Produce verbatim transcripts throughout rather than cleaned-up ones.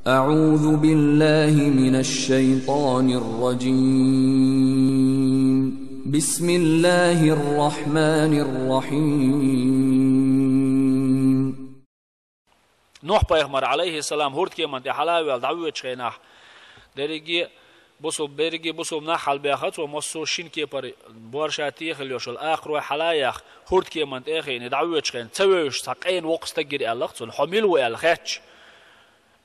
أعوذ بالله من الشيطان الرجيم. بسم الله الرحمن الرحيم. Нухь пайхамар, алейхиссалам, хӀурд кеман тӀе хьалаваьлла дӀавоьдучу хенахь, дерриге бусул-, берриге бусулба нах хьалабаьхна, цо массо а шина кепара борша техалла йолуш йолу акхарой хьала а яьхна, хӀурд кеман тӀе а хиъна, дӀавоьдучу хенахь, ца вевзаш цхьа къена воккха стаг гира аьлла-кх цунна, хьо мила ву аьлла хаьттича.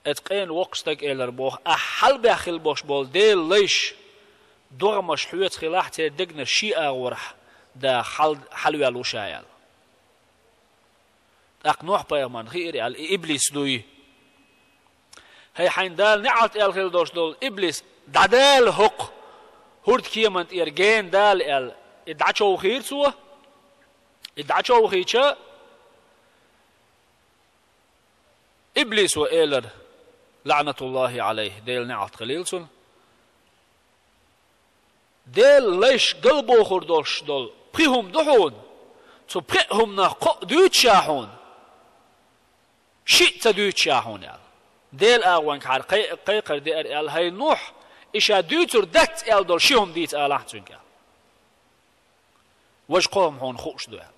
Оцу къена воккхачу стага элира боху: «Ахь хьалабаьхна хилла болуш болу Делан лайш, догӀмаш хьоьца хилахь, церан дегнаш шен агӀорахь даха хьал-, хьалаваьлла ву ша», – аьлла. ТӀаккха Нухь-пайхамарна хиира аьлла, и иблис дуй. «ХӀай, хьайна Дала неӀалт аьлла хилла долуш долу иблис, дӀадала хӀокху хӀурд кеман тӀера гена дала», – аьлла, и дӀачовхийра цо. И дӀачовхийча, иблисо элира, лаӀнатуллахӀи Ӏалайхи, Делан неӀалт хилийла цунна: «Делан лайш галбохур долуш долу пхи хӀума ду хьуна, цу пхеа хӀуманах кхоъ дуьйцу ша хьуна, шиъ ца дуьйцу ша хьуна», – аьлла. Делан агӀонгахьара кхай-, кхайкхар деара аьлла: «ХӀай Нухь, и ша дуьйцур дац аьлла долу ши хӀума дийца алахь цуьнга», – аьлла. «Важа кхо хӀума хьуна хууш ду», – аьлла.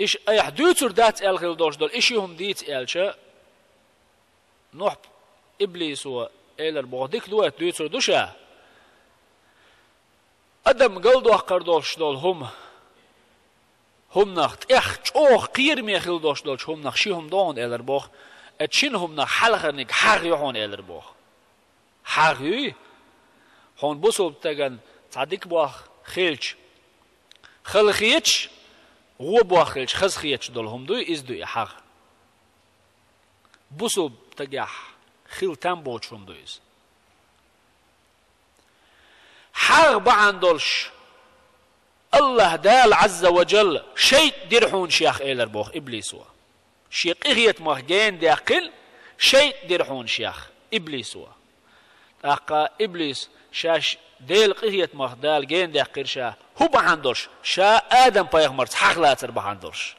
Иша айхьа дуьйцур дац аьлла хилла долуш долу и ши хӀума дийца аьлча, Нухь, иблисо элира боху: «Дика ду, хӀара дуьйцур ду ша. Адам галдоккхур долуш долу хӀума, хӀуманах тӀех чӀогӀа кхераме хилла долуш долчу хӀуманах ши хӀума ду хьуна», – элира боху. «Оцу шина хӀуманах хьалхарниг хьагӀ ю хьуна», – элира боху. ХьагӀ юй? Хьуна бусулба стагана цхьа дика болх хилча, хала хеташ, вон болх хилча, хаза хеташ долу хӀума дуй, иза ду и хьагӀ. Бусулба стагехь хила там боцуш хӀума ду иза. ХьагӀ бахьана долуш, АллахӀ Дала, Ӏазза ва Джалла, шайтӀа дира хьуна шех, элира боху иблисо. Шен къинхетамах гена даьккхина, шайтӀа дира хьуна шех иблисо. ТӀаккха иблис шаьш Делан къинхетамах Дала гена даьккхира ша, хӀун бахьана долуш? Ша Адам-пайхамарца хьагӀ лацар бахьана долуш.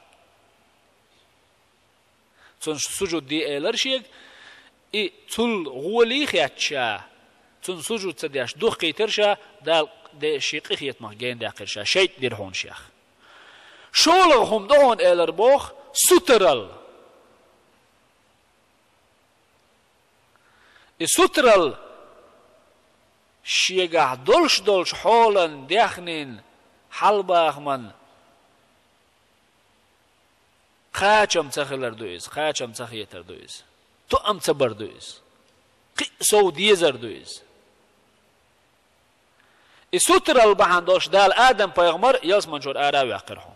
Цунна сужуд де элира шега, и цул гӀоле хетта ша, цунна сужуд ца деш, духкийтира ша, Дала де шен къинхетамах гена даьккхира ша, шайтӀа дира хьуна шех. ШолгӀа хӀума ду хьуна, элира боху, сутаралла. И сутаралла шегахь долуш долчу хьолан, дехнийн, хьалабахаман кхачам ца хилар ду иза, кхачам ца хетар ду иза, тоам ца бар ду иза, кхин а сов дезар ду иза. И сутаралла бахьана долуш Дала Адам-пайхамар ялсаманчуьра ара а ваьккхира хьуна.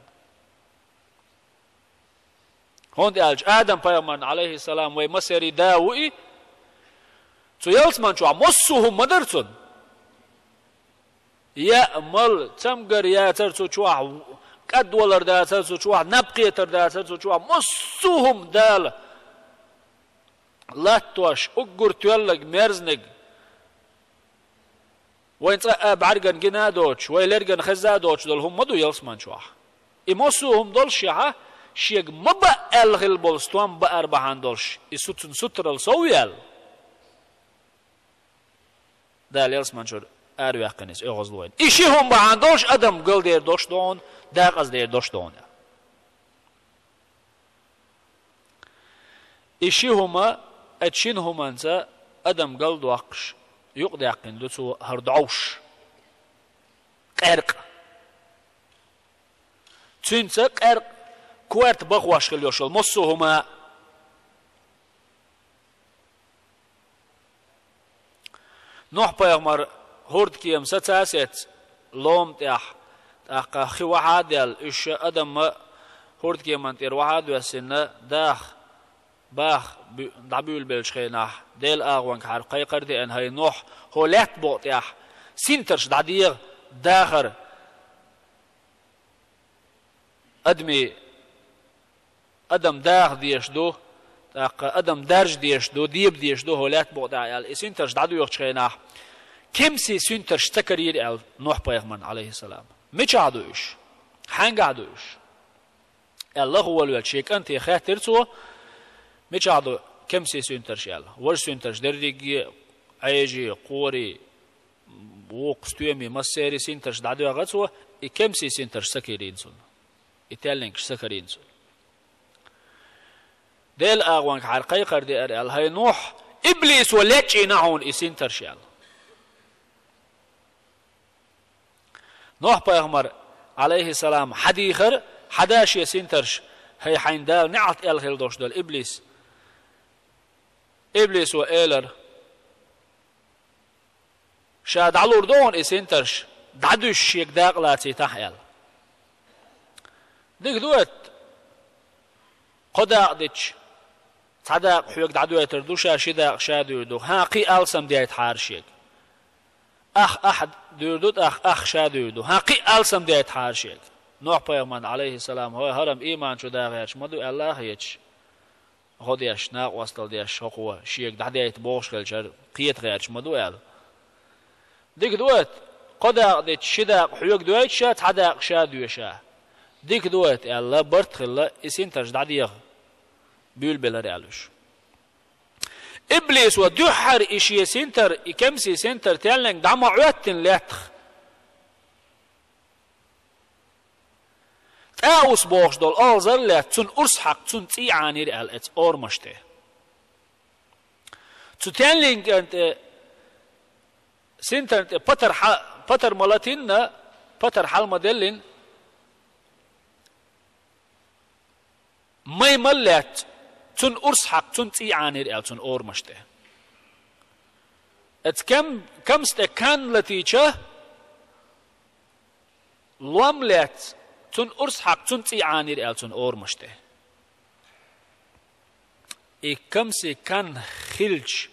ХӀунда аьлча Адам-пайхамарна, Ӏалайхиссалам, вай массеран а да ву и, цу ялсаманчохь массо а хӀума ма дара цунна. Яа, мала, цамгар яцара цу чохь, кӀадвалар дацара цу чохь, наб кхетар дацара цу чохь, массо а хӀума Дала латтош, уггар тоьллаг, мерзниг, вайн цкъа а бӀаьргана гина а доцуш, вай лергана хезна а доцуш долу хӀума ма ду ялсаманчохь. И массо а хӀума долушшехьа, шега ма баа аьлла хилла болу стом баар бахьана долуш, и су-, цунна сутаралла сов яьлла. Дала ялсаманчуьра араваьккхина иза, оьгӀазло вайна. И ши хӀума бахьана долуш адам галдер долуш ду хьуна, декъаза дер долуш ду хьуна. И ши хӀума, оцу шина хӀуманца адам галдоккхуш, юкъадаьккхина ду цо хӀара дӀовш, къаьркъа. Цуьнца къаьркъа корта бахош хилла йолуш йолу массо а хӀума. Нухь-пайхамар хӀурдкема саца а сецна лома тӀехь, тӀаккха хи вахьа а даьлла, уьш ша адам а хӀурдкеман тӀера вахьа а доьссина, даха, баха буь-, дӀабуьйлабеллачу хенахь, Делан агӀонгахьара кхайкхар а деана: «ХӀай Нухь, хӀо лаьтта букъа тӀехь синтарш дӀадегӀа, дахар адамийн, адам даха дезаш ду, тӀаккха адам даржа дезаш ду, деба дезаш ду хӀо лаьтта букъа тӀехь», – аьлла, и синтарш дӀадоьхучу хенахь, кемсийн синтарш ца карийра аьлла Нухь-пайхамарна, Ӏалайхиссалам. Мичахь ду уьш? Хьаьнгахь ду уьш? аьлла, лаха волавелча шен кӀанте хаьттира цо: «Мичахь ду кемсийн синтарш?» аьлла. Важа синтарш дерриге а, Ӏежий, кхорий, вукху стоьмий, массеран синтарш дӀадоьгӀна цо, и кемсийн синтарш ца карийна цунна. И таьллангаш ца карийна цунна. Делан агӀонгахьара кхайкхар деара аьлла: «ХӀай Нухь, иблисо лечкъийна хьуна и синтарш», аьлла. Нухь-пайхамар, Ӏалайхиссалам, хьадийхар, хьада шен синтарш: «ХӀай хьайна Дала неӀалт аьлла хилла долуш долу иблис». Иблисо элира: «Ша дӀалур ду хьуна и синтарш, дӀадуьйш шега дакъа лацийтахьа», аьлла. «Дика ду хӀетта, кхо дакъа дитча, цхьа дакъа хьоьга дӀадойтур ду ша, ши дакъа ша дуьйр ду. ХӀан, кхин а алсам дайтахьара шега. Ах, ахь дуьйр ду, тӀаккха ах ша дуьйр ду. ХӀан, кхин а алсам дайтахьара шега». Нухь-пайхамарна, Ӏалайхиссалам: «ХӀой, хӀара-м ийман чу да гӀерташ ма ду», аьлла а хеташ, гӀо деш, накъосталла деш, хӀокхо шега дӀадайта бохуш хилча, кхета гӀерташ ма ду аьлла. «Дика ду хӀетта, кхо дакъа дитча, ши дакъа хьоьга дойту ша, цхьа дакъа ша доьшу». «Дика ду хӀетта», аьлла, барт а хилла, и синтарш дӀадеха буьйлабелира аьлла уьш. Иблисо дуьххьара и шен синтар, и кемсийн синтар, таьлланг дӀа ма Ӏоьттина лаьттах, ТӀаус бохуш долу олхазар а лаьцна, цунна урс хьаькхна, цунна цӀий Ӏанийра аьлла оцу орамаш тӀе. Цу таьлланган тӀе, синтарна тӀе патар хьа-, патар ма латийна, патар хьала ма деллина, май мала лаьцна, цунна урс хьаькхна, цунна цӀий Ӏанийра аьлла цунна орамаш тӀе. Оцу кем-, кемса тӀе кан латийча, лом лаьцна, цунна урс хьаькхна, цунна цӀий Ӏанийра аьлла цунна орамаш тӀе. И кемсийн кан хилча,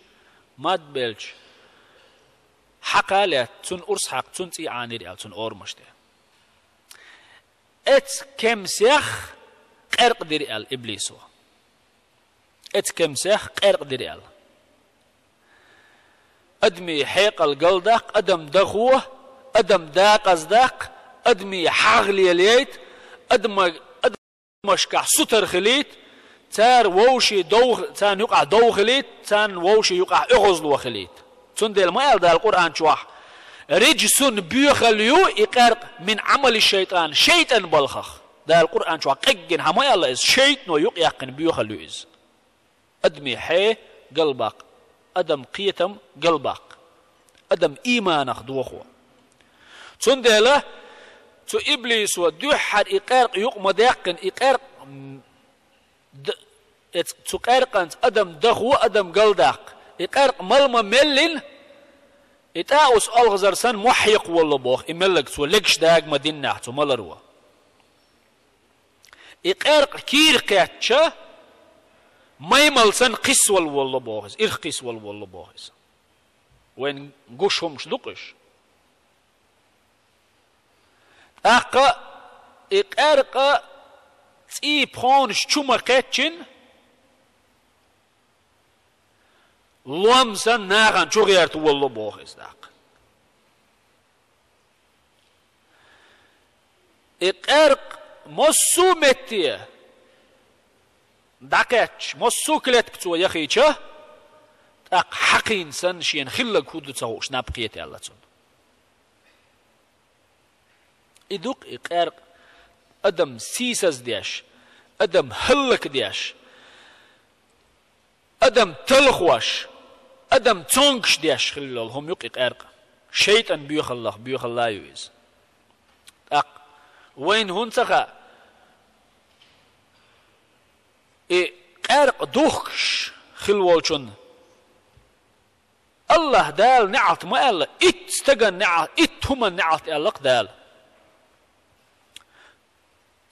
мад белча, хьакха лаьцна, цунна урс хьаькхна, цунна цӀий Ӏанийра аьлла цунна орамаш тӀе. Оцу кемсех къаьркъа дира аьлла иблисо. Оцу кемсех къаьркъа дира аьлла. Адамийн хьекъал галдаккха, адам дахо, адам декъаза даккха, адамийн хьагӀ лелайта, адама-, адамашкахь сутара хилийта, цара вовшийн дов-, царна юкъахь дов хилийта, царна вовшийн юкъахь оьгӀазло хилийта. Цундела ма аьлла Дала Къуръан чохь: «Риджсун», боьхалла ю и къаьркъа, «мин Ӏамали шайтӀан», шайтӀан балхах. Дала Къуръан чохь къеггина хьан ма аьлла иза, шайтӀано юкъаяьккхина боьхалла ю иза. Адамийн хье галбаккха, адам кхетам галбаккха, адам ийманах дохо. Цундела цу иблисо дуьххьара и къаьркъа юкъа ма даьккхина, и къаьркъа, м, д-, эц-, цу къаьркъанца адам дахо, адам галдаккха, и къаьркъа мала ма меллина, и тӀаус олхазар санна мохь яккха волло боху, и меллаг цо легаш дага ма диннехь цу маларо. И къаьркъа кийра кхеттача, май мала санна кхиссавала волло боху иза, ирх кхиссавала волло боху иза. Вайна гуш хӀумаш ду-кх уьш. ТӀаккха и къаьркъа цӀий пхонаш чу ма кхеччина, лом санна нахана чу гӀерта волло боху иза тӀаккха. И къаьркъа массо а метте дӀакхаьчча, массо а клетка цо яхийча, тӀаккха хьакхийна санна шена хилларг хӀун ду ца хууш наб кхета аьлла цунна. И ду-кх и къаьркъа адам сийсаздеш, адам хӀаллакдеш, адам талхош, адам цонгаш деш хилла йолу хӀума ю-кх и къаьркъа. ШайтӀан боьхаллах боьхалла ю иза. ТӀаккха вайна хӀунда ца хаьа, и къаьркъа духкуш хилла волчунна АллахӀ Дала неӀалт ма аьлла, итт стаган неӀалт, итт хӀуман неӀалт аьлла-кх Дала.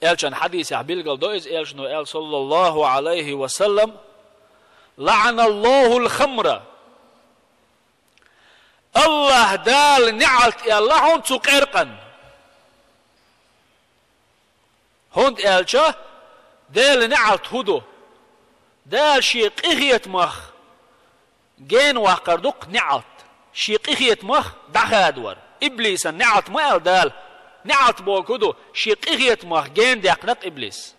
Элчан хьадисехь билгал до иза, элчано аьлла, саллаллаху Ӏалайхи ва саллам: «ЛаӀаналлахул хамра». АллахӀ Дала неӀалт аьлла хьуна цу къаьркъан. ХӀунда аьлча Делан неӀалт хӀун ду? Дала шен къинхетамах гена ваккхар ду-кх неӀалт. Шен къинхетамах дӀахадавар. Иблисан неӀалт ма аьлла Дала. НеӀалт бохург хӀун ду? Шен къинхетамах гена даьккхина-кх иблис.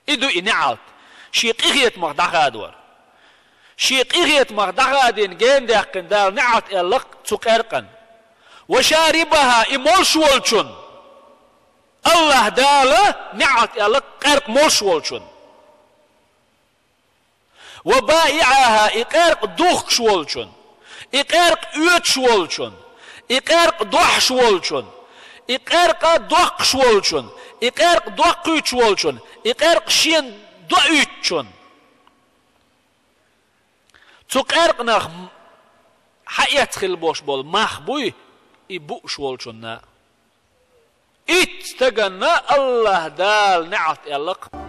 И ду и неӀалт. Шен къинхетамах дӀахадор. Шен къинхетамах дӀахадийна гендаьккхина Дала неӀалт аьлла-кх цу къаьркъан. وشاربها, и молуш волчун. АллахӀ Дала неӀалт аьлла-кх къаьркъа молуш волчун. وبائعها, и къаьркъа духкуш волчун, и къаьркъа оьцуш волчун, и къаьркъа дохьуш волчун, и къаьркъа доккхуш волчун, и къаьркъа доккхуьйтуш волчун, и къаьркъа шена доуьйтучун. Цу къаьркъанах хьаэцна хила болуш болу мах буй и бууш волчунна. Итт стаганна АллахӀ Дала неӀалт аьлла-кх.